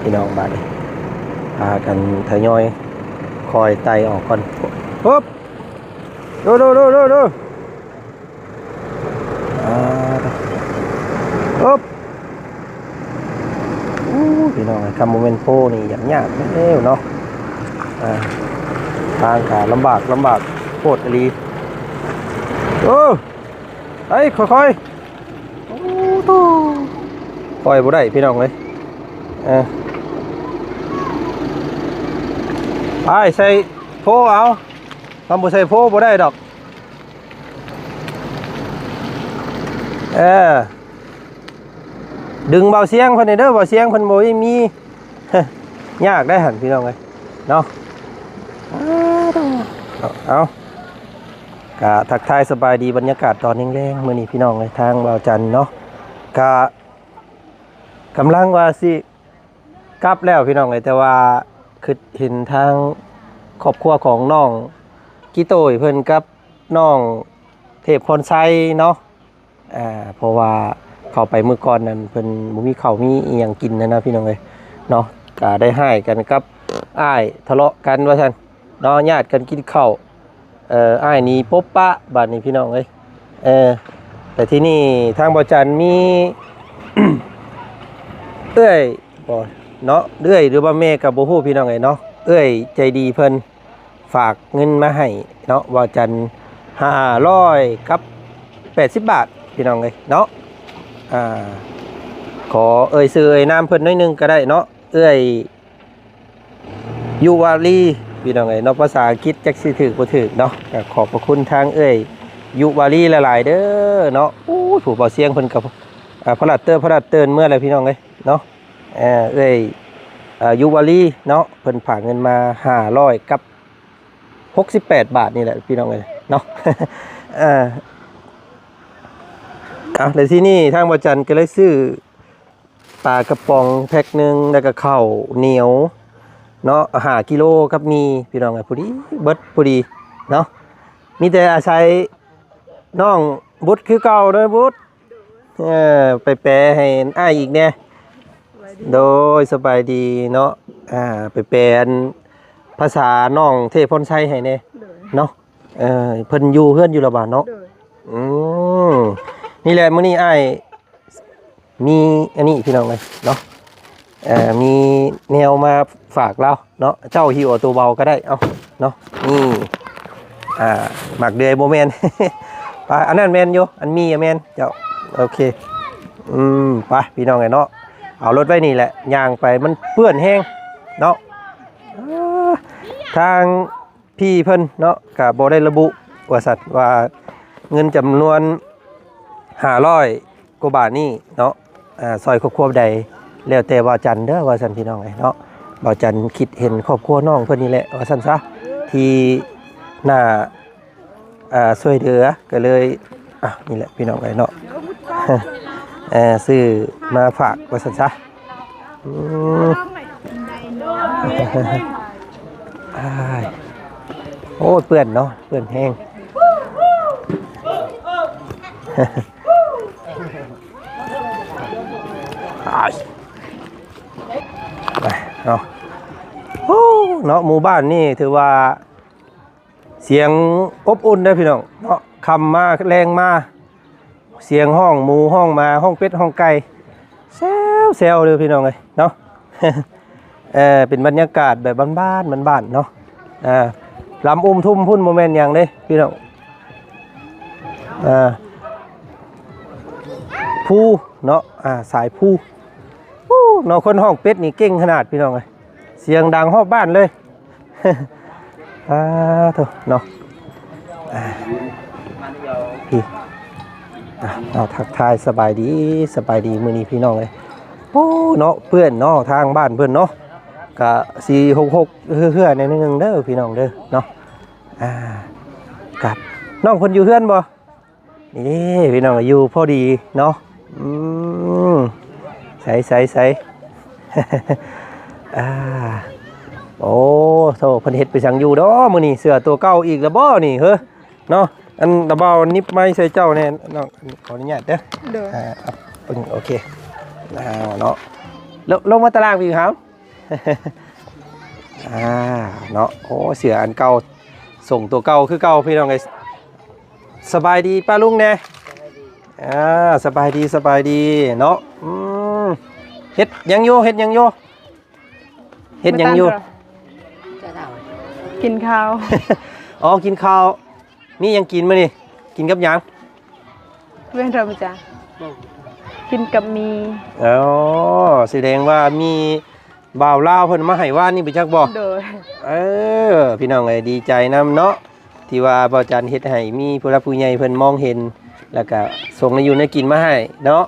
ພີ່ນ້ອງ ບາດນີ້ພາກັນທະຍອຍຄ່ອຍໄຕ່ອອກກ່ອນ. ປຶບ ໂດໆໆໆ ອ່າ ປຶບ ໂອ້ ພີ່ນ້ອງ ຄັນບໍ່ແມ່ນໂພນີ້ ຢາກຍາກແລ້ວເນາະ. ອ່າ ທາງກະລຳບາກ ລຳບາກໂພດອີ່ຫຼີ. ໂອ້ ໄປ ຄ່ອຍໆ ໂອ້ໂຕ ຄ່ອຍບໍ່ໄດ້ ພີ່ນ້ອງເອີຍ. ເອີ ໄປ ໃສ່ໂພເອົາ ຄັນບໍ່ໃສ່ໂພບໍ່ໄດ້ດອກ. ເອີ ດຶງເບົາຊຽງເພິ່ນແດ່ເດີ ເບົາຊຽງເພິ່ນບໍ່ມີ ຍາກໄດ໋ຫັ້ນ ພີ່ນ້ອງເອີຍເນາະ. ເອົາ ກະທັກທາຍສະບາຍດີ ບັນຍາກາດຕອນແລງໆ ມື້ນີ້ ພີ່ນ້ອງເອີຍ ທາງບ່າວຈັນເນາະ ກະກຳລັງວ່າຊິ ກັບແລ້ວ ພີ່ນ້ອງເອີຍ ແຕ່ວ່າຄິດເຫັນທາງຄອບຄົວຂອງນ້ອງກິໂຕຍເພິ່ນກັບນ້ອງເທບພອນໄຊເນາະ. ອ່າ ເພາະວ່າເຂົ້າໄປມື້ກ່ອນນັ້ນ ເພິ່ນບໍ່ມີເຂົ້າມີອີ່ຫຍັງກິນຫັ້ນນະ ພີ່ນ້ອງເອີຍເນາະ. ກະໄດ້ຮ້າຍກັນກັບອ້າຍ ທະເລາະກັນວ່າຊັ້ນເນາະ ຍາດກັນກິນເຂົ້າ. ເອີ ອ້າຍໜີປົບປະບາດນີ້ ພີ່ນ້ອງເອີຍ. ເອີ ແຕ່ທີ່ນີ້ທາງບ່າວຈັນມີ ເອື້ອຍບໍ່ເນາະ ເອື້ອຍ ຫຼືວ່າແມ່ກໍບໍ່ຮູ້ ພີ່ນ້ອງເອີຍເນາະ. ເອື້ອຍໃຈດີເພິ່ນຝາກເງິນມາໃຫ້ເນາະ ບ່າວຈັນ ຫ້າຮ້ອຍກັບແປດສິບບາດ ພີ່ນ້ອງເອີຍເນາະ. ອ່າ ຂໍເອີ່ຍຊື່ເອີ່ຍນາມເພິ່ນໜ້ອຍໜຶ່ງກໍໄດ້ເນາະ ເອື້ອຍ ຍຸວາລີ ພີ່ນ້ອງເອີຍເນາະ. ພາສາອັງກິດຈັກຊິຖືກບໍ່ຖືກເນາະ. ກໍຂອບພະຄຸນທາງເອື້ອຍຍຸວາລີຫຼາຍໆເດີເນາະ. ໂອ້ຍ ຜູ້ເບົາຊຽງເພິ່ນກໍ ອ່າ ພະລັດເຕີພະລັດເຕີນເມືອແລ້ວ ພີ່ນ້ອງເອີຍເນາະ. ເອີ ເອື້ອຍ ເອີ ຍຸວາລີເນາະ ເພິ່ນຝາກເງິນມາຫ້າຮ້ອຍກັບຫົກສິບແປດບາດນີ້ແຫຼະ ພີ່ນ້ອງເອີຍເນາະ. ເອີ ເອົາ ແລ້ວທີນີ້ທາງບ່າວຈັນກໍເລີຍຊື້ ປາກະປ໋ອງແພັກໜຶ່ງ ແລ້ວກະເຂົ້າໜຽວເນາະ ຫ້າກິໂລກັບໝີ່ ພີ່ນ້ອງເອີຍ ພໍດີ ເບິດພໍດີເນາະ. ມີແຕ່ອາໄສນ້ອງບຸດຄືເກົ່າເດີບຸດ ເອີ ໄປແປໃຫ້ອ້າຍອີກແດ່. ໂດຍ ສະບາຍດີເນາະ. ອ່າ ໄປແປອັນພາສານ້ອງເທບພອນໄຊໃຫ້ແດ່ເນາະ. ເອີ ເພິ່ນຢູ່ເຮືອນຢູ່ລະບາດເນາະ. ອືມ ນີ້ແຫຼະ ມື້ນີ້ອ້າຍ ມີອັນນີ້ ພີ່ນ້ອງເອີຍເນາະ ເອີ ມີແນວມາຝາກລາວເນາະ. ເຈົ້າຫິ້ວເອົາໂຕເບົາກໍໄດ້ ເອົາເນາະ. ນີ້ ອ່າ ໝາກເດືອຍບໍ່ແມ່ນ ປະ ອັນນັ້ນແມ່ນຢູ່ ອັນໝີ່ແມ່ນເຈົ້າ. ໂອເຄ ອືມ ໄປ ພີ່ນ້ອງເອີຍເນາະ ເອົາລົດໄວ້ນີ້ແຫຼະ ຍ່າງໄປ ມັນເປື້ອນແຮງເນາະ. ເອີ ທາງ ພີ່ເພິ່ນເນາະ ກະບໍ່ໄດ້ລະບຸວ່າຊັ້ນ ວ່າເງິນຈຳນວນຫ້າຮ້ອຍກວ່າບາດນີ້ເນາະ ອ່າ ຊ່ອຍຄອບຄົວໃດ ແລ້ວແຕ່ບ່າວຈັນເດີວ່າຊັ້ນ ພີ່ນ້ອງເອີຍເນາະ. ບ່າວຈັນຄິດເຫັນຄອບຄົວນ້ອງເພິ່ນນີ້ແຫຼະວ່າຊັ້ນຊະ ທີ່ໜ້າ ອ່າ ຊ່ວຍເຫຼືອ ກໍເລີຍ ອ່ະ ນີ້ແຫຼະ ພີ່ນ້ອງເອີຍເນາະ ເອີ ຊື້ມາຝາກວ່າຊັ້ນຊະ. ອືມ ອ້າຍ ໂອ້ຍ ເປື້ອນເນາະ ເປື້ອນແຮງ ອ້າຍ ໄປເນາະ. ໂອ້ ເນາະ ໝູ່ບ້ານນີ້ຖືວ່າ ສຽງອົບອຸ່ນເດີພີ່ນ້ອງເນາະ ຄ່ຳມາແລງມາ ສຽງຮ້ອງໝູຮ້ອງໝາຮ້ອງເປັດຮ້ອງໄກ່ແຊວໆເດີພີ່ນ້ອງເອີຍເນາະ. ເອີ ເປັນບັນຍາກາດແບບບ້ານໆ ບ້ານໆເນາະ. ອ່າ ລຳອຸ້ມທຸ່ມພຸ້ນບໍ່ແມ່ນຫຍັງເດ້ພີ່ນ້ອງ ອ່າ ພູເນາະ ອ່າ ສາຍພູ. ໂອ້ ເນາະ ຄົນຮ້ອງເປັດນີ້ເກັ່ງຂະໜາດພີ່ນ້ອງເອີຍ ສຽງດັງຮອບບ້ານເລີຍ. ອ່າ ໂທ້ເນາະ ອ່າ ພີ່ ອ່າ ເນາະ ທັກທາຍສະບາຍດີ ສະບາຍດີມື້ນີ້ພີ່ນ້ອງເອີຍ. ໂອ້ ເນາະ ເພື່ອນເນາະ ທາງບ້ານເພິ່ນເນາະ ກະສີ່ຫົກຫົກເຮືອໆ ແນວໜຶ່ງເດີພີ່ນ້ອງເດີເນາະ. ອ່າ ກັບ ນ້ອງເພິ່ນຢູ່ເຮືອນບໍ່? ນີ້ພີ່ນ້ອງ ຢູ່ພໍດີເນາະ. ອືມ ໃສໆໆ ອ່າ ໂອ້ ໂທ້ ເພິ່ນເຮັດໄປສັງຢູ່ເນາະມື້ນີ້ ເສື້ອໂຕເກົ່າອີກແລ້ວບໍ່ນີ້ເຮີ ເນາະ. ອັນ ລະບ່າວນິບໄມໃສ່ເຈົ້າແດ່ນ້ອງ ຂໍອະນຸຍາດເດີ. ໂດຍ ອ່າ ປຶ້ງ ໂອເຄ ອ່າ ເນາະ. ລົງ ລົງມາຕາລ່າງອີກຫາ ອ່າ ເນາະ ໂອ້ ເສື້ອອັນເກົ່າ ສົ່ງຕົວເກົ່າຄືເກົ່າ ພີ່ນ້ອງເອີຍ. ສະບາຍດີປ້າລຸງແດ່. ອ່າ ສະບາຍດີ ສະບາຍດີເນາະ. ອືມ ເຮັດຫຍັງຢູ່ ເຮັດຫຍັງຢູ່ ເຮັດຫຍັງຢູ່? ກິນເຂົ້າ. ອໍ ກິນເຂົ້າ. ມີຫຍັງກິນມື້ນີ້? ກິນກັບຫຍັງ? ເວນເທີມຈ້າ ກິນກັບໝີ່. ອໍ ສະແດງວ່າມີບ່າວລາວເພິ່ນມາໃຫ້ວານນີ້ ໄປຈັກບໍ່? ໂດຍ. ເອີ ພີ່ນ້ອງເອີຍ ດີໃຈນຳເນາະ ທີ່ວ່າບ່າວຈັນເຮັດໃຫ້ມີຜູ້ຫຼັກຜູ້ໃຫຍ່ເພິ່ນມອງເຫັນ ແລ້ວກະສົ່ງແນວຢູ່ແນວກິນມາໃຫ້ເນາະ.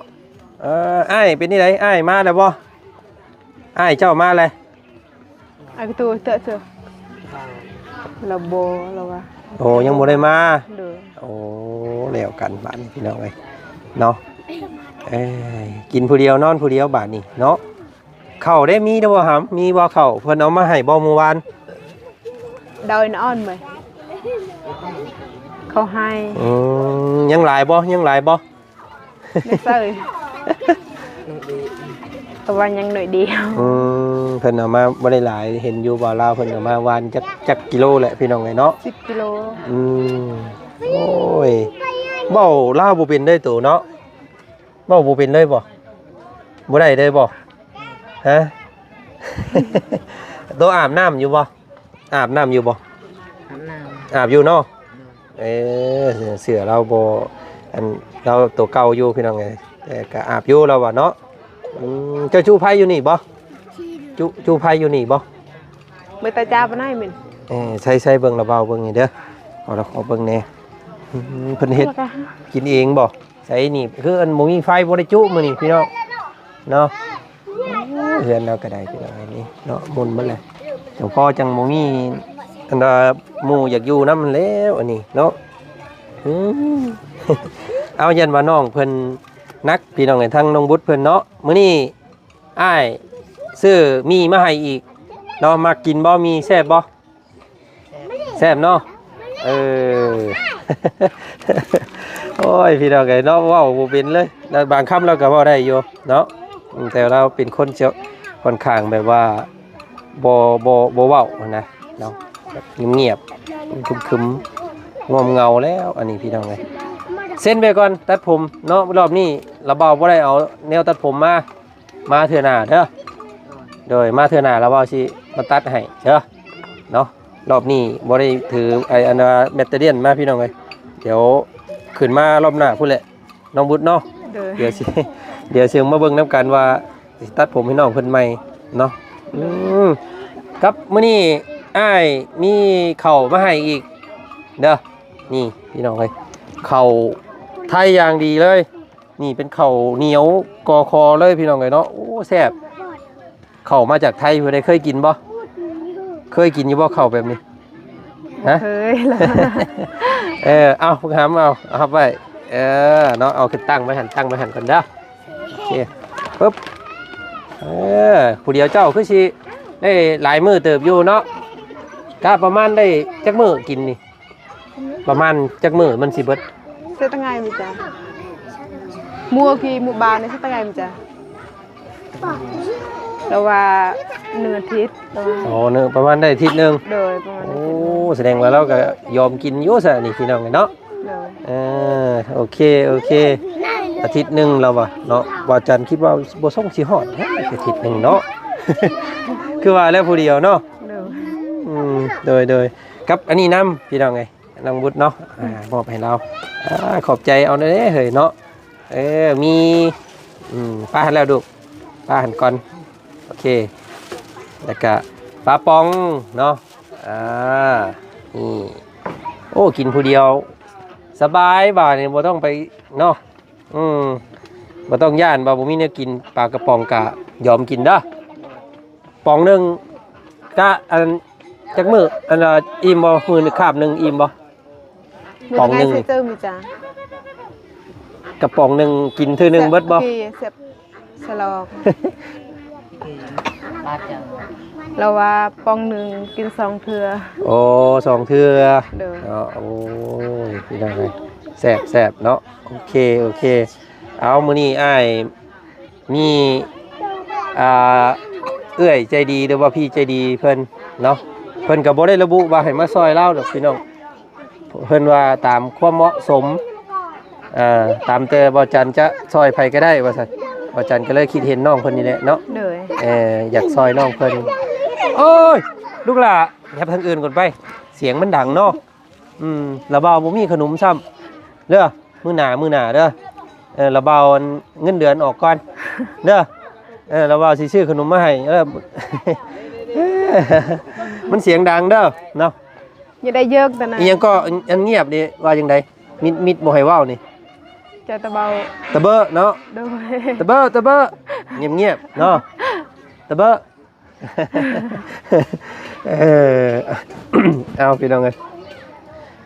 ເອີ ອ້າຍເປັນຈັ່ງໃດ? ອ້າຍມາແລ້ວບໍ່? ອ້າຍເຈົ້າມາແລ້ວ? ອາກະຕູເຕະເຊ ລາວບໍ່ ລາວວ່າ ໂອ້ ຍັງບໍ່ໄດ້ມາ. ໂດຍ. ໂອ້ ແລ້ວກັນບາດນີ້ ພີ່ນ້ອງເອີຍເນາະ. ເອີ ກິນຜູ້ດຽວ ນອນຜູ້ດຽວບາດນີ້ເນາະ. ເຂົ້າໄດ້ມີແຕ່ບໍ່ຫຳ? ມີບໍ່ເຂົ້າ? ເພິ່ນເອົາມາໃຫ້ບໍ່ມື້ວານ? ດອຍນອນເມຍ ເຂົາໃຫ້. ອືມ ຍັງຫຼາຍບໍ່? ຍັງຫຼາຍບໍ່? ໄດ້ໃສ່ ແຕ່ວ່າຍັງໜ້ອຍດຽວ. ອືມ ເພິ່ນເອົາມາບໍ່ໄດ້ຫຼາຍ ເຫັນຢູ່ບ່າວລາວເພິ່ນເອົາມາວານຈັກ ຈັກກິໂລແຫຼະ ພີ່ນ້ອງເອີຍເນາະ. ສິບກິໂລ. ອືມ ໂອ້ຍ ເວົ້າລາວບໍ່ເປັນເດ້ໂຕເນາະ. ເວົ້າບໍ່ເປັນເລີຍບໍ່? ບໍ່ໄດ້ເລີຍບໍ່? ຮະ? ໂຕອາບນ້ຳຢູ່ບໍ່? ອາບນ້ຳຢູ່ບໍ່? ອາບນ້ຳ ອາບຢູ່ເນາະ. ໂດຍ. ເອີ ເສື້ອລາວບໍ່ ອັນ ລາວໂຕເກົ່າຢູ່ພີ່ນ້ອງເອີຍ ແຕ່ກະອາບຢູ່ລາວວ່າເນາະ. ອືມ ເຈົ້າຈູ່ໄຟຢູ່ນີ້ບໍ່? ຈູ່ ຈູ່ໄຟຢູ່ນີ້ບໍ່? ເບິ່ງຕາຈ້າປານໃດແມ່ນ. ເອີ ໃສ່ ໃສ່ເບິ່ງລະເບົາເບິ່ງນີ້ເດີ. ຂໍລະ ຂໍເບິ່ງແດ່. ອືມ ເພິ່ນເຮັດກິນເອງບໍ່? ໃສ່ນີ້ ຄືອັນບໍ່ມີໄຟ ບໍ່ໄດ້ຈຸມື້ນີ້ພີ່ນ້ອງເນາະ. ໂອ້ ເຮືອນລາວກໍໄດ້ພີ່ນ້ອງ ອັນນີ້ເນາະ ໝຸ່ນໝົດແຫຼະ. ເຈົ້າພໍ່ຈັ່ງບໍ່ມີ ອັນວ່າໝູ່ຢາກຢູ່ນຳຫັ້ນແຫຼ້ວ ອັນນີ້ເນາະ. ອືມ ເອົາ ຢ້ານວ່ານ້ອງເພິ່ນໜັກ ພີ່ນ້ອງເອີຍ ທາງນ້ອງບຸດເພິ່ນເນາະ. ມື້ນີ້ອ້າຍຊື້ໝີ່ມາໃຫ້ອີກເນາະ. ມັກກິນບໍ່? ໝີ່ແຊບບໍ່? ແຊບເນາະ. ເອີ ໂອ້ຍ ພີ່ນ້ອງເອີຍເນາະ ເວົ້າບໍ່ເປັນເລີຍ. ແລ້ວບາງຄຳລາວກໍເວົ້າໄດ້ຢູ່ເນາະ ອືມ ແຕ່ລາວເປັນຄົນຈະຂ້ອນຂ້າງແບບວ່າບໍ່ ບໍ່ ບໍ່ເວົ້າຫັ້ນນະເນາະ ແບບງຽບໆ ຄຶມໆ ງ່ວມເຫງົາແລ້ວ ອັນນີ້ ພີ່ນ້ອງເອີຍ. ເຊັນໄປກ່ອນ ຕັດຜົມເນາະ ລອບນີ້ລະເບົາບໍ່ໄດ້ເອົາແນວຕັດຜົມມາ. ມາເທື່ອໜ້າເດີ. ໂດຍ ມາເທື່ອໜ້າລະເວົ້າຊິມາຕັດໃຫ້ເດີເນາະ. ລອບນີ້ບໍ່ໄດ້ຖືໄອ້ອັນວ່າແບັດເຕີຣຽນມາ ພີ່ນ້ອງເອີຍ. ດຽວຂຶ້ນມາລອບໜ້າພຸ້ນແຫຼະ ນ້ອງບຸດເນາະ. ໂດຍ. ດຽວຊິ ດຽວຊິມາເບິ່ງນຳກັນວ່າຊິຕັດຜົມໃຫ້ນ້ອງເພິ່ນໃໝ່ເນາະ. ອືມ ກັບມື້ນີ້ອ້າຍມີເຂົ້າມາໃຫ້ອີກເດີ. ນີ້ ພີ່ນ້ອງເອີຍ ເຂົ້າໄທຢ່າງດີເລີຍ. ນີ້ເປັນເຂົ້າໜຽວ ກຄ ເລີຍ ພີ່ນ້ອງເອີຍເນາະ. ໂອ້ ແຊບ ເຂົ້າມາຈາກໄທພຸ້ນເດ້. ເຄີຍກິນບໍ່? ເຄີຍກິນຢູ່ບໍ່ເຂົ້າແບບນີ້? ຮະ? ເຄີຍ. ເອີ ເອົາ ພວກຫຳເອົາ ເອົາຮັບໄວ້. ເອີ ເນາະ ເອົາຂຶ້ນຕັ້ງໄວ້ຫັ້ນ ຕັ້ງໄວ້ຫັ້ນກ່ອນເດີ. ໂອເຄ ປຶບ. ເອີ ຜູ້ດຽວເຈົ້າຄືຊິໄດ້ຫຼາຍມື້ເຕີບຢູ່ເນາະ. ກະປະມານໄດ້ຈັກມື້ກິນນີ້? ປະມານຈັກມື້ມັນຊິເບິດ? ເສດຕະໄງມີຈ້າ ມື້ກີ້ມື້ບານນີ້ເສດຕະໄງມີຈ້າ ແຕ່ວ່າໜຶ່ງອາທິດ. ອໍ ໜຶ່ງ ປະມານໄດ້ອາທິດໜຶ່ງ. ໂດຍ ປະມານ. ໂອ້ ສະແດງວ່າລາວກໍຍອມກິນຢູ່ຊະນີ້ ພີ່ນ້ອງເນາະ. ໂດຍ. ເອີ ໂອເຄ ໂອເຄ ອາທິດໜຶ່ງລາວວ່າເນາະ. ວ່າຈັນຄິດວ່າບໍ່ສົ່ງຊິຮອດອາທິດໜຶ່ງເນາະ. ຄືວ່າແລ້ວຜູ້ດຽວເນາະ. ໂດຍ. ອືມ ໂດຍ ໂດຍ. ກັບອັນນີ້ນຳ ພີ່ນ້ອງເອີຍ ນ້ອງບຸດເນາະ. ອາ ມອບໃຫ້ລາວ. ອາ ຂອບໃຈ ເອົາແດ່ເຮີ້ຍເນາະ. ເອີ ມີ ອືມ ປາຫັ້ນແລ້ວລູກ ປາຫັ້ນກ່ອນ. ໂອເຄ ແລ້ວກະປາປອງເນາະ. ອາ ນີ້ ໂອ້ ກິນຜູ້ດຽວສະບາຍ ບາດນີ້ບໍ່ຕ້ອງໄປເນາະ. ອືມ ບໍ່ຕ້ອງຢ້ານວ່າບໍ່ມີແນວກິນ ປາກະປ໋ອງກະຍອມກິນເດີ. ປ໋ອງໜຶ່ງກະ ອັນ ຈັກມື້ ອັນ ອີ່ມບໍ່? ມື້ໜຶ່ງຄາບໜຶ່ງອີ່ມບໍ່? ປ໋ອງໜຶ່ງ ກະປ໋ອງໜຶ່ງກິນເທື່ອໜຶ່ງເບິດບໍ່? ສະຫຼອງ ລາວວ່າປ໋ອງໜຶ່ງກິນສອງເທື່ອ. ໂອ້ ສອງເທື່ອ. ໂດຍ. ໂອ້ຍ ພີ່ນ້ອງເອີຍ ແຊບໆເນາະ. ໂອເຄ ໂອເຄ ເອົາ ມື້ນີ້ອ້າຍ ມີ ອ່າ ເອື້ອຍໃຈດີ ຫຼືວ່າພີ່ໃຈດີເພິ່ນເນາະ ເພິ່ນກໍບໍ່ໄດ້ລະບຸວ່າໃຫ້ມາຊ່ອຍລາວດອກພີ່ນ້ອງ ເພິ່ນວ່າຕາມຄວາມເໝາະສົມ ເອີ ຕາມແຕ່ບ່າວຈັນຈະຊ່ອຍໃຜກໍໄດ້ວ່າຊັ້ນ ບ່າວຈັນກໍເລີຍຄິດເຫັນນ້ອງເພິ່ນນີ້ແຫຼະເນາະ ໂດຍ ເອີ ຢາກຊ່ອຍນ້ອງເພິ່ນ ໂອ້ຍ ລູກຫຼ້າ ແຫບທາງອື່ນກ່ອນໄປ ສຽງມັນດັງເນາະ ອືມ ລະບ່າວບໍ່ມີຂະໜົມຊ້ຳ ເດີ ມື້ໜ້າ ມື້ໜ້າເດີ ເອີ ລະບ່າວອັນເງິນເດືອນອອກກ່ອນເດີ ເອີ ລະບ່າວຊິຊື້ຂະໜົມມາໃຫ້ເດີ ມັນສຽງດັງເດີເນາະ ຢ່າໄດ້ເຢິກຕະນະ ອີຫຍັງກໍ ອັນງຽບນີ້ວ່າຈັ່ງໃດ ມິດ ມິດບໍ່ໃຫ້ເວົ້ານີ້ ເຈົ້າຕະເບົາ ຕະເບີເນາະ ໂດຍ ຕະເບີ ຕະເບີ ງຽບໆເນາະ ຕະເບີ ເອີ ເອົາ ພີ່ນ້ອງເອີຍ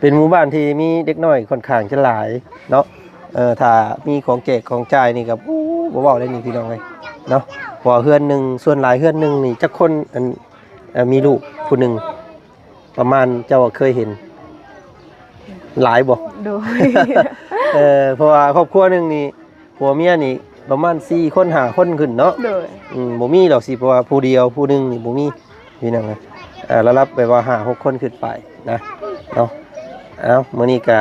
ເປັນໝູ່ບ້ານທີ່ມີເດັກນ້ອຍຂ້ອນຂ້າງຈະຫຼາຍເນາະ ເອີ ຖ້າມີຂອງແຈກຂອງຈ່າຍນີ້ກໍ ໂອ້ ບໍ່ເວົ້າເລີຍນີ້ພີ່ນ້ອງເອີຍເນາະ ເພາະວ່າເຮືອນໜຶ່ງ ສ່ວນຫຼາຍເຮືອນໜຶ່ງນີ້ຈັກຄົນ ອັນ ເອີ ມີລູກຜູ້ໜຶ່ງ ປະມານ ເຈົ້າເຄີຍເຫັນຫຼາຍບໍ່? ໂດຍ ເອີ ເພາະວ່າຄອບຄົວໜຶ່ງນີ້ ຜົວເມຍນີ້ປະມານສີ່ຄົນຫ້າຄົນຂຶ້ນເນາະ ໂດຍ ອືມ ບໍ່ມີດອກຊິ ເພາະວ່າຜູ້ດຽວຜູ້ໜຶ່ງນີ້ບໍ່ມີ ພີ່ນ້ອງເອີຍ ເອີ ລະດັບແບບວ່າຫ້າຫົກຄົນຂຶ້ນໄປນະເນາະ ເອົາ ມື້ນີ້ກະ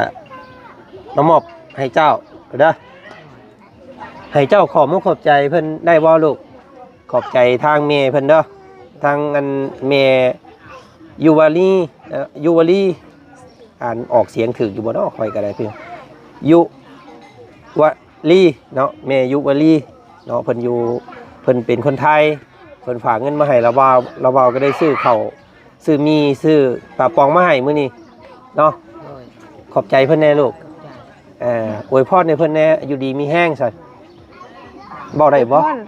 ມາມອບໃຫ້ເຈົ້າເດີ ໃຫ້ເຈົ້າຂອບມຸກຂອບໃຈເພິ່ນໄດ້ບໍ່ລູກ? ຂອບໃຈທາງແມ່ເພິ່ນເດີ ທາງອັນແມ່ ຍຸວະລີ ເອີ ຍຸວະລີ ອ່ານອອກສຽງຖືກຢູ່ບໍ່ເນາະ? ຂ້ອຍກໍໄດ້ເພິ່ນ ຍຸວະລີເນາະ ແມ່ຍຸວະລີເນາະ ເພິ່ນຢູ່ ເພິ່ນເປັນຄົນໄທ ເພິ່ນຝາກເງິນມາໃຫ້ລາວບ່າວ ລາວບ່າວກໍໄດ້ຊື້ເຂົ້າ ຊື້ໝີ່ ຊື້ປາປອງມາໃຫ້ມື້ນີ້ເນາະ ໂດຍ ຂອບໃຈເພິ່ນແດ່ລູກ ຂອບໃຈ ເອີ ອວຍພອນໃຫ້ເພິ່ນແດ່ ຢູ່ດີມີແຮງຊັ້ນ ເວົ້າໄດ້ບໍ່? ອວຍພອນ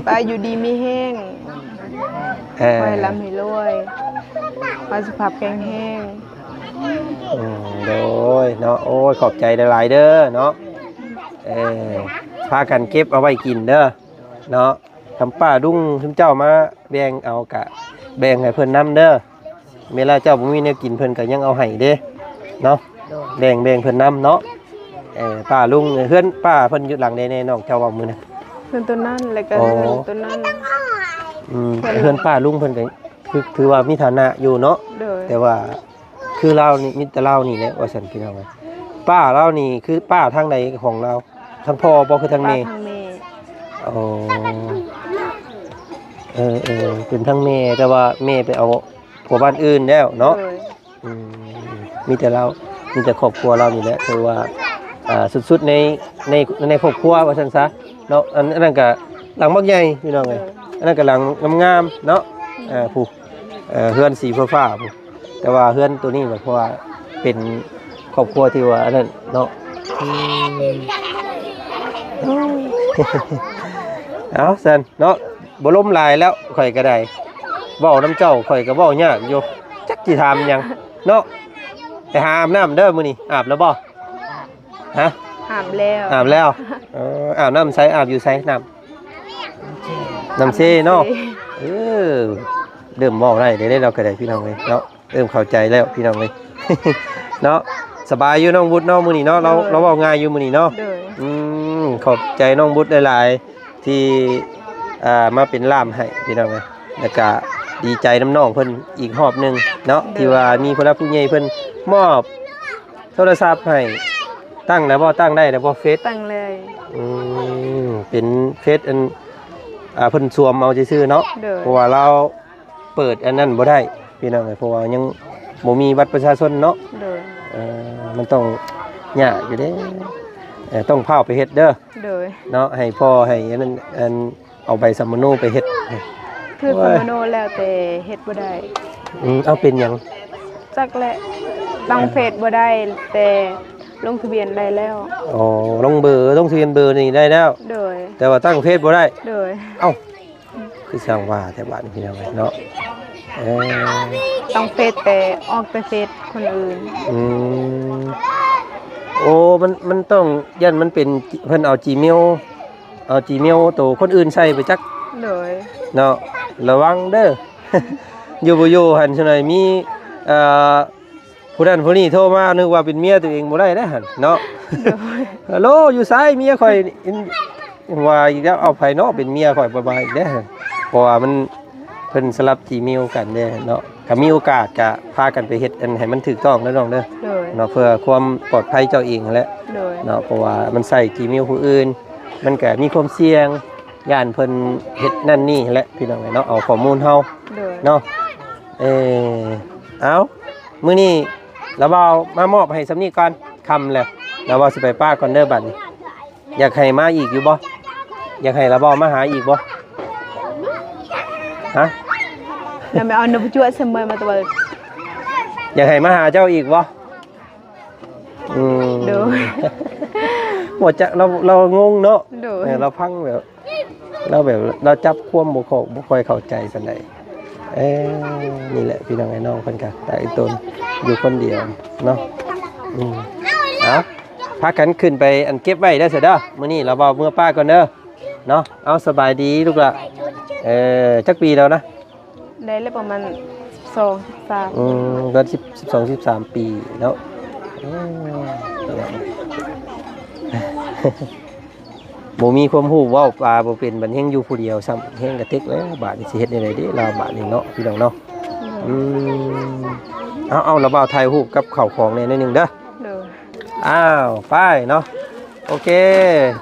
ວ່າຢູ່ດີມີແຮງ ເອີ ຂໍໃຫ້ລ່ຳໃຫ້ລວຍ ຂໍສຸຂະພາບແຂງແຮງ ອືມ ໂດຍເນາະ ໂອ້ຍ ຂອບໃຈຫຼາຍໆເດີເນາະ ເອີ ພາກັນເກັບເອົາໄວ້ກິນເດີເນາະ ຄຳປ້າລຸງຊຸມເຈົ້າມາແບ່ງເອົາກະແບ່ງໃຫ້ເພິ່ນນຳເດີ ເວລາເຈົ້າບໍ່ມີແນວກິນເພິ່ນກໍຍັງເອົາໃຫ້ເດ້ເນາະ ໂດຍ ແບ່ງ ແບ່ງເພິ່ນນຳເນາະ ເອີ ປ້າລຸງ ເຮືອນປ້າເພິ່ນຢູ່ຫຼັງໃດແດ່ ນ້ອງເຈົ້າເວົ້າມື້ນັ້ນ? ເຮືອນຕົວນັ້ນ ແລ້ວກໍ ອໍ ເຮືອນຕົວນັ້ນ ອືມ ເຮືອນ ເຮືອນປ້າລຸງເພິ່ນກໍຄື ຖືວ່າມີຖານະຢູ່ເນາະ ໂດຍ ແຕ່ວ່າຄືລາວນີ້ ມີແຕ່ລາວນີ້ແຫຼະວ່າຊັ້ນ ພີ່ນ້ອງເອີຍ ປ້າລາວນີ້ຄືປ້າທາງໃດຂອງລາວ? ທາງພໍ່ບໍ່ ຄືທາງແມ່? ທາງແມ່ ອໍ ເອີໆ ເປັນທາງແມ່ ແຕ່ວ່າແມ່ໄປເອົາຜົວບ້ານອື່ນແລ້ວເນາະ ໂດຍ ອືມ ມີແຕ່ລາວ ມີແຕ່ຄອບຄົວລາວນີ້ແຫຼະ ຖືວ່າ ອ່າ ສຸດໆ ໃນ ໃນ ໃນຄອບຄົວວ່າຊັ້ນຊະເນາະ ອັນ ອັນນັ້ນກະຫຼັງບັກໃຫຍ່ ພີ່ນ້ອງເອີຍ ໂດຍ ອັນນັ້ນກະຫຼັງງາມໆ ເນາະ ອືມ ເອີ ຜູ້ ເອີ ເຮືອນສີຟ້າໆ ຜູ້ ແຕ່ວ່າເຮືອນໂຕນີ້ແຫຼະ ເພາະວ່າເປັນຄອບຄົວທີ່ວ່າອັນນັ້ນເນາະ ອືມ ເອົາຊັ້ນເນາະ ບໍ່ລົມຫຼາຍແລ້ວ ຂ້ອຍກໍໄດ້ ເວົ້ານຳເຈົ້າຂ້ອຍກໍເວົ້າຍາກຢູ່ ຈັກຊິຖາມຫຍັງເນາະ ໄປຫາອາບນ້ຳເດີມື້ນີ້ ອາບແລ້ວບໍ່? ຮະ? ອາບແລ້ວ ອາບແລ້ວ ເອີ ອາບນ້ຳໃສ? ອາບຢູ່ໃສນ້ຳ? ນ້ຳເຊເນາະ ນ້ຳເຊ ເອີ ເລີ່ມເວົ້າໄດ້ເດ້ ເຮົາກໍໄດ້ ພີ່ນ້ອງເອີຍເນາະ ເລີ່ມເຂົ້າໃຈແລ້ວ ພີ່ນ້ອງເອີຍເນາະ ສະບາຍຢູ່ນ້ອງວຸດເນາະ ມື້ນີ້ເນາະ ລາວ ໂດຍ ລາວເວົ້າງ່າຍຢູ່ມື້ນີ້ເນາະ ໂດຍ ອືມ ຂອບໃຈນ້ອງບຸດຫຼາຍໆ ທີ່ ອ່າ ມາເປັນລ່າມໃຫ້ ພີ່ນ້ອງເອີຍ ແລ້ວກະດີໃຈນຳນ້ອງເພິ່ນອີກຮອບໜຶ່ງເນາະ ໂດຍ ທີ່ວ່າມີຜູ້ຫຼັກຜູ້ໃຫຍ່ເພິ່ນມອບໂທລະສັບໃຫ້ ຕັ້ງແລ້ວບໍ່? ຕັ້ງໄດ້ແລ້ວບໍ່ເຟສ? ຕັ້ງເລີຍ ອືມ ເປັນເຟສອັນ ອ່າ ເພິ່ນສວມເອົາຊື່ໆເນາະ ໂດຍ ເພາະວ່າລາວເປີດອັນນັ້ນບໍ່ໄດ້ ພີ່ນ້ອງເອີຍ ເພາະວ່າຍັງບໍ່ມີບັດປະຊາຊົນເນາະ ໂດຍ ເອີ ມັນຕ້ອງຍາກຢູ່ເດ້ ເອີ ຕ້ອງພ້າວໄປເຮັດເດີ ໂດຍ ເນາະ ໃຫ້ພໍ່ໃຫ້ອັນນັ້ນ ອັນ ເອົາໃບສຳມະໂນໄປເຮັດ ຖືກສຳມະໂນແລ້ວແຕ່ເຮັດບໍ່ໄດ້ ອືມ ເອົາເປັນຫຍັງ? ຈັກແຫຼະ ຕັ້ງເຟສບໍ່ໄດ້ ແຕ່ລົງທະບຽນໄດ້ແລ້ວ ອໍ ລົງເບີ ລົງທະບຽນເບີນີ້ໄດ້ແລ້ວ ໂດຍ ແຕ່ວ່າຕັ້ງເຟສບໍ່ໄດ້ ໂດຍ ເອົ້າ ຄືຊ່າງວ່າແທ້ບາດນີ້ ພີ່ນ້ອງເອີຍເນາະ ເອີ ຕັ້ງເຟສແຕ່ອອກແຕ່ເຟສຄົນອື່ນ ອືມ ໂອ້ ມັນ ມັນຕ້ອງ ຢ້ານມັນເປັນ ເພິ່ນເອົາຈີເມວ ເອົາຈີເມວໂຕຄົນອື່ນໃສ່ໄປຈັກ ໂດຍ ເນາະ ລະວັງເດີ ຢູ່ບໍ່ຢູ່ຫັ້ນ ຊະໜ່ອຍມີ ເອີ ຜູ້ນັ້ນຜູ້ນີ້ໂທມາ ນຶກວ່າເປັນເມຍຕົວເອງບໍ່ໄດ້ເດ້ຫັ້ນເນາະ ໂດຍ ຮັລໂຫຼ ຢູ່ໃສເມຍຂ້ອຍ ວ່າອີກແລ້ວ ເອົາໃຜເນາະເປັນເມຍຂ້ອຍ ບໍ່ວ່າອີກເດ້ຫັ້ນ ເພາະວ່າມັນ ເພິ່ນສະຫຼັບຈີເມວກັນເດ້ເນາະ. ຖ້າມີໂອກາດກະພາກັນໄປເຮັດອັນໃຫ້ມັນຖືກຕ້ອງເດີນ້ອງເດີ ໂດຍ ເນາະ ເພື່ອຄວາມປອດໄພເຈົ້າເອງຫັ້ນແຫຼະ ໂດຍ ເນາະ. ເພາະວ່າມັນໃຊ້ຈີເມວຜູ້ອື່ນ ມັນກະມີຄວາມສ່ຽງ ຢ້ານເພິ່ນເຮັດນັ້ນນີ້ຫັ້ນແຫຼະ ພີ່ນ້ອງເອີຍເນາະ. ເອົາຂໍ້ມູນເຮົາ ໂດຍ ເນາະ. ເອີ ເອົາ ມື້ນີ້ລາວບ່າວມາມອບໃຫ້ສ່ຳນີ້ກ່ອນ ຄ່ຳແລ້ວ ລາວບ່າວຊິໄປປະກ່ອນເດີບັດນີ້. ຢາກໃຫ້ມາອີກຢູ່ບໍ່? ຢາກໃຫ້ລາວບ່າວມາຫາອີກບໍ່? ຮະ? ນຳໄປເອົານົກຈວດໃສ່ເມືອມາຕະເບີດ ຢາກໃຫ້ມາຫາເຈົ້າອີກບໍ່? ອືມ ໂດຍ ບໍ່ຈັກ ລາວ ລາວງົງເນາະ ໂດຍ ເອີ ລາວຟັງແບບ ລາວແບບ ລາວຈັບຄວາມບໍ່ຄ່ອຍ ບໍ່ຄ່ອຍເຂົ້າໃຈປານໃດ. ເອີ ນີ້ແຫຼະພີ່ນ້ອງເອີຍ ນ້ອງເພິ່ນກະຕາຍຕົນຢູ່ຄົນດຽວເນາະ. ອືມ ເອົາ ພາກັນຂຶ້ນໄປອັນເກັບໄວ້ເດີຊະເດີ ມື້ນີ້ລາວບ່າວເມືອປະກ່ອນເດີເນາະ. ເອົາ ສະບາຍດີລູກຫຼ້າ. ເອີ ຈັກປີແລ້ວນະ? ໄດ້ແລ້ວປະມານສິບສອງ ສິບສາມ ອືມ ຕອນສິບ ສິບສອງ ສິບສາມປີເນາະ. ເອີ ບໍ່ມີຄວາມຮູ້ ເວົ້າປາບໍ່ເປັນ ບັດແຮ່ງຢູ່ຜູ້ດຽວຊ້ຳ ແຮ່ງກະເຕັກແລ້ວ. ບາດນີ້ຊິເຮັດແນວໃດເດລາວບາດນີ້ເນາະ ພີ່ນ້ອງເນາະ. ອືມ ເອົາ ເອົາ ລາວບ່າວຖ່າຍຮູບກັບເຂົ້າຂອງແດ່ໜ້ອຍໜຶ່ງເດີ. ໂດຍ ອ້າວ ໄປເນາະ. ໂອເຄ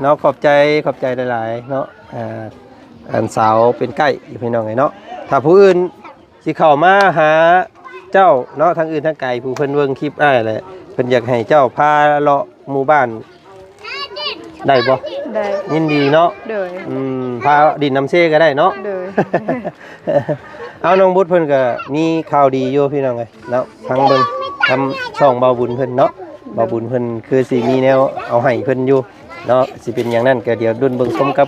ເນາະ ຂອບໃຈ ຂອບໃຈຫຼາຍໆເນາະ. ອ່າ ອັນສາວເປັນໄກ້ ພີ່ນ້ອງເອີຍເນາະ. ຖ້າຜູ້ອື່ນ ຊິເຂົ້າມາຫາເຈົ້າເນາະ ທາງອື່ນທາງໄກ ຜູ້ເພິ່ນເບິ່ງຄລິບອ້າຍແຫຼະ ເພິ່ນຢາກໃຫ້ເຈົ້າພາເລາະໝູ່ບ້ານໄດ້ບໍ່? ໄດ້ ຍິນດີເນາະ. ໂດຍ ອືມ ພາດິນນຳເຊກະໄດ້ເນາະ. ໂດຍ ເອົາ ນ້ອງບຸດເພິ່ນກະມີຂ່າວດີຢູ່ ພີ່ນ້ອງເອີຍເນາະ. ຟັງເບິ່ງນຳຊ່ອງບ່າວບຸນເພິ່ນເນາະ. ບ່າວບຸນເພິ່ນຄືຊິມີແນວເອົາໃຫ້ເພິ່ນຢູ່ເນາະ. ຊິເປັນຫຍັງນັ້ນກະດຽວລຸ້ນເບິ່ງຊົມກັບ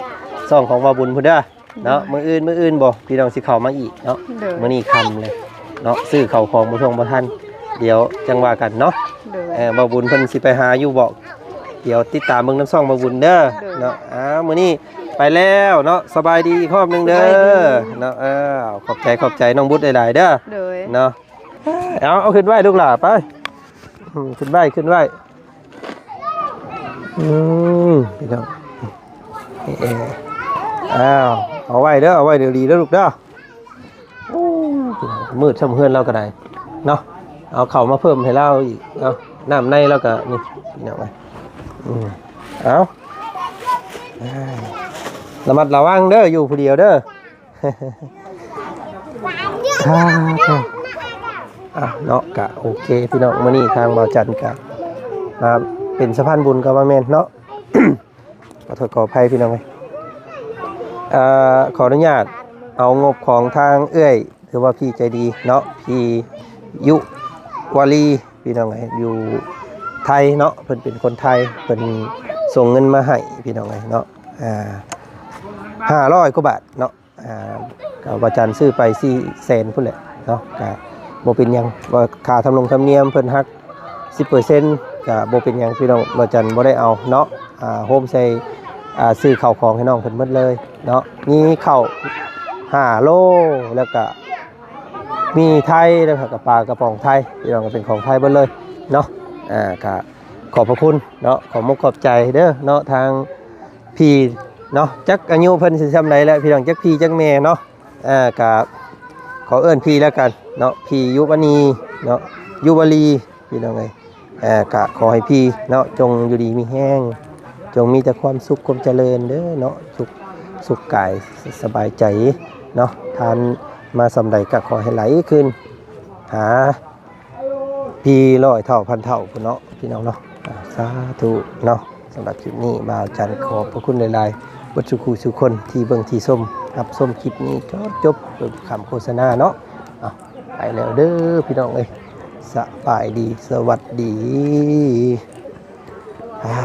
ຊ່ອງຂອງບ່າວບຸນພຸ້ນເດີ. ເນາະ ມື້ອື່ນ ມື້ອື່ນບໍ່ ພີ່ນ້ອງຊິເຂົ້າມາອີກເນາະ. ໂດຍ ມື້ນີ້ຄ່ຳເລີຍເນາະ ຊື້ເຂົ້າຂອງບໍ່ທົ່ງບໍ່ທັນ ດຽວຈັ່ງວ່າກັນເນາະ. ໂດຍ ເອີ ບ່າວບຸນເພິ່ນຊິໄປຫາຢູ່ບໍ່ ດຽວຕິດຕາມເບິ່ງນຳຊ່ອງບ່າວບຸນເດີ. ໂດຍ ເນາະ ອ້າວ ມື້ນີ້ໄປແລ້ວເນາະ. ສະບາຍດີອີກຮອບໜຶ່ງເດີ. ສະບາຍດີເນາະ. ເອີ ຂອບໃຈ ຂອບໃຈນ້ອງບຸດຫຼາຍໆເດີ. ໂດຍ ເນາະ. ເອົາ ເອົາຂຶ້ນໄວ້ລູກຫຼ້າໄປ. ອືມ ຂຶ້ນໄວ້ ຂຶ້ນໄວ້. ອືມ ພີ່ນ້ອງ ເອີ ອ້າວ ເອົາໄວ້ເດີ ເອົາໄວ້ດີໆເດີລູກເດີ. ໂອ້ ມືດຊ່ຳເຮືອນລາວກະໄດ້ເນາະ. ເອົາເຂົ້າມາເພີ່ມໃຫ້ລາວອີກເນາະ. ນ້ຳໃນລາວກະນີ້ ພີ່ນ້ອງເອີຍ. ອືມ ເອົາ ລະມັດລະວັງເດີ ຢູ່ຜູ້ດຽວເດີ. ອ່າ ເນາະ ກະໂອເຄພີ່ນ້ອງ ມື້ນີ້ທາງບ່າວຈັນກະມາເປັນສະພານບຸນກະວ່າແມ່ນເນາະ. ຂໍໂທດຂໍອະໄພພີ່ນ້ອງເອີຍ ເອີ ຂໍອະນຸຍາດເອົາງົບຂອງທາງເອື້ອຍ ຖືວ່າພີ່ໃຈດີເນາະ ພີ່ຍຸວາລີ ພີ່ນ້ອງເອີຍ ຢູ່ໄທເນາະ. ເພິ່ນເປັນຄົນໄທ ເພິ່ນສົ່ງເງິນມາໃຫ້ພີ່ນ້ອງເອີຍເນາະ ອ່າ ຫ້າຮ້ອຍກວ່າບາດເນາະ. ອ່າ ກະວ່າຈັນຊື້ໄປສີ່ແສນພຸ້ນແຫຼະເນາະ ກະບໍ່ເປັນຫຍັງ ວ່າຄ່າທຳລົງທຳນຽມເພິ່ນຫັກສິບເປີເຊັນ ກະບໍ່ເປັນຫຍັງພີ່ນ້ອງ ວ່າຈັນບໍ່ໄດ້ເອົາເນາະ. ອ່າ ໂຮມໃສ່ ອ່າ ຊື້ເຂົ້າຂອງໃຫ້ນ້ອງເພິ່ນໝົດເລີຍເນາະ ມີເຂົ້າຫ້າໂລ ແລ້ວກະມີໄທ ແລ້ວກະປາກະປ໋ອງໄທ ພີ່ນ້ອງ ກະເປັນຂອງໄທເບິດເລີຍເນາະ. ອ່າ ກະຂອບພະຄຸນເນາະ ຂອບມຸກຂອບໃຈເດີເນາະ ທາງ ພີ່ເນາະ ຈັກອາຍຸເພິ່ນຊິຊ່ຳໃດແລ້ວພີ່ນ້ອງ ຈັກພີ່ຈັກແມ່ເນາະ. ເອີ ກະຂໍເອີ້ນພີ່ແລ້ວກັນເນາະ ພີ່ຍຸວານີເນາະ ຍຸວາລີ ພີ່ນ້ອງເອີຍ. ເອີ ກະຂໍໃຫ້ພີ່ເນາະ ຈົ່ງຢູ່ດີມີແຮງ ຈົ່ງມີແຕ່ຄວາມສຸກຄວາມຈະເລີນເດີເນາະ ສຸກ ສຸກກາຍສະບາຍໃຈເນາະ. ທານມາຊ່ຳໃດກະຂໍໃຫ້ໄຫຼຄືນຫາ ປີຮ້ອຍເທົ່າພັນເທົ່າພຸ້ນເນາະ ພີ່ນ້ອງເນາະ. ອາ ສາທຸເນາະ. ສຳລັບຄລິບນີ້ ບ່າວຈັນຂອບພະຄຸນຫຼາຍໆ ເບິດສູ່ຄູ່ສູ່ຄົນທີ່ເບິ່ງທີ່ຊົມ ຮັບຊົມຄລິບນີ້ຈົນຈົບ ໂດຍບໍ່ຂ້າມໂຄສະນາເນາະ. ເອົາ ໄປແລ້ວເດີພີ່ນ້ອງເອີຍ ສະບາຍດີ ສະຫວັດດີ. ອ່າ